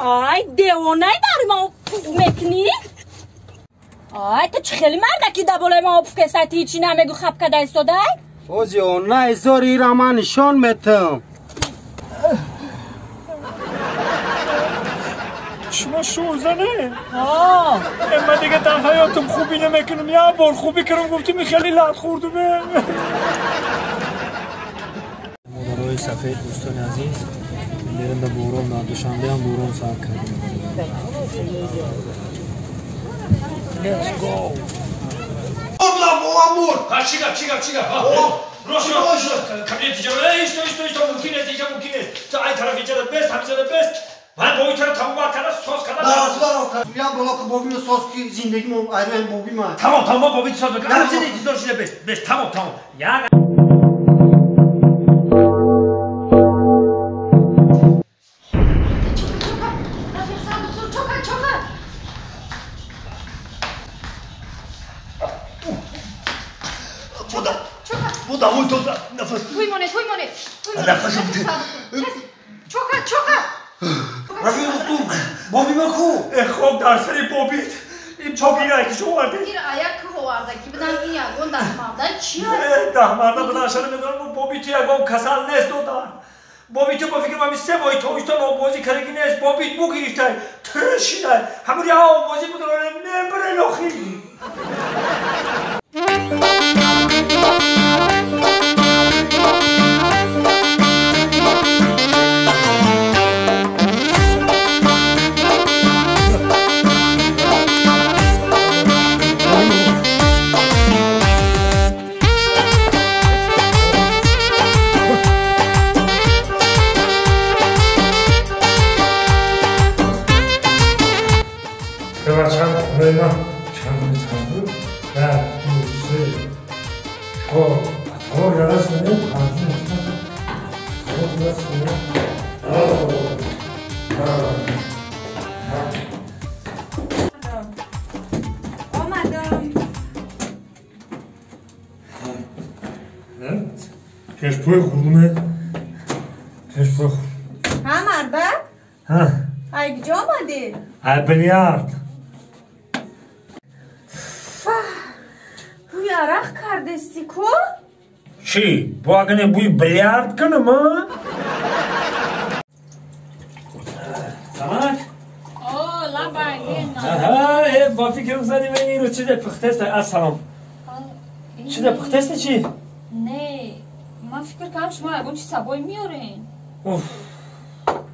Ай, девонай дар ма мекунӣ? Ай, ту чӣ хеле мардаки да болои ма пуф кесай, ти ҳичи намегӯ, хап када истодай? Ози онай зори ира ман нишон метам. Шумо шӯзане? Ман дига дар ҳаётам хубӣ намекунам. Як бор хубӣ кардам, гуфтим хеле лат хӯрдуме. Модарои сафед, дӯстони азиз, мерем ба борон, дар Душанбе ҳам борон сар кардем. Let's go! Чӣ гап, чӣ гап, чӣ гап? Рост, рост, кабинет иҷа, исто, исто, исто, мумкин нест, иҷа мумкин нест. То ай тараф иҷада бест, ҳамиҷада бест. Ман бо итара тамом кардам, соз кардам. Я боло ки бобино соз ки зиндагимо айрон боби ма. Тамом, тамом, боби соз мекунам. Ҳамиҷада интизор шуда бест, бест, тамом, тамом. Я хоб дар сари бобит. Ин чобира ки шо оварди? Ир аяк ки оварда ки бидан ин ягон даҳмарда чия? Даҳмарда бидан шана медонам, бобиту ягон касал нест додан. Бобиту ба фикрам ҳами се моҳи тобистон оббозӣ кардаги нест. Бобит бу гирифтай, тиршидай. Ҳамун я оббозӣ будро мебарен охи. Пешпой хурдуме. Пешпой хур. Ҳа, мардак? Ҳа. Ай куҷо омадӣ? Ай билярд. Бӯи арақ кардести ку? Чӣ? Бо агане бӯи билярд кунам, а? Самак? О, лабай, Аҳа, э, бо фикрам задим иро чизе пухтест. Ассалом. Чизе пухтест чӣ? Не, ман фикр кардам шумо ягон чиз сабой меорен. Уф.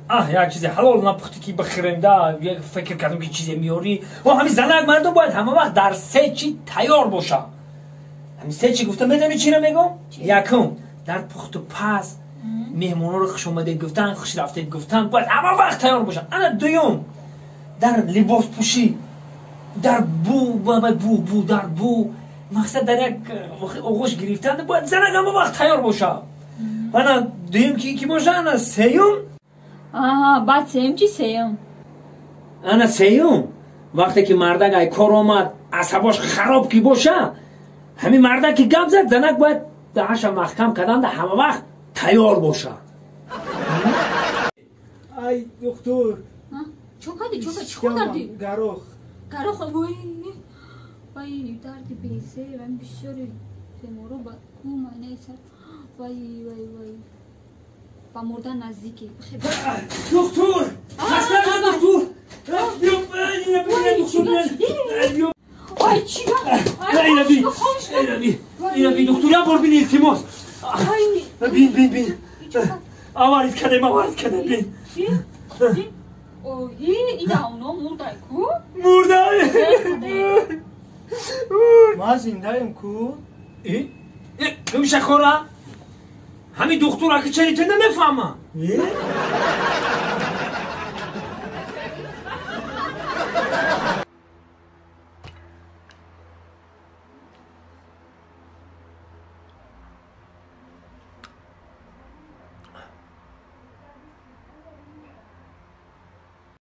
Аҳ, як чизе ҳалол напухтӣ ки бихӯрем да, фикр кардам ки чизе меорӣ. О, ҳамин занак мардум бояд ҳама вақт дар се чӣ тайёр бошад. Ҳамин се чӣ гуфта медонӣ чиро мегӯм? Якум, дар пухту паз меҳмонҳоро хушомадед гуфтан, хуш рафтед гуфтан бояд ҳама вақт тайёр бошад. Ана дуюм, дар либоспӯшӣ, дар бу, бу, бу, дар бу, мақсад дар як оғӯш гирифтан бояд занак ҳама вақт тайёр бошад. Ана дуюм ки боша, ана сеюм. Аҳа, баъд сеюм чи сеюм? Ана сеюм, вақте ки мардак ай кор омад, асабош хароб ки боша, ҳамин мардак ки гап зад, занак бояд даҳаша маҳкам кардан да ҳама вақт тайёр боша. Ай, доктор. Чо кардӣ? Чо кардӣ? Чӣ кор кардӣ? Гарох. Гарох, вой. Вай, дарди бесе, вай бисёри беморо ба ку майнаи сар. Вай, вай, вай. Ба мурдан наздикӣ. Доктор! Хаста доктор! Биё, ина бибин, доктор, биё. Ай, чӣ гап? Ина би, ина би, ина би, доктор, як бор бин, илтимос. Бин, бин, бин. Аварид кардем, аварид кардем, бин. Оҳи, ина оно мурдай ку? Мурдай! Ман зиндаем ку? Э? Гумша хора? Ҳамин духтур аки чени ту намефаҳма.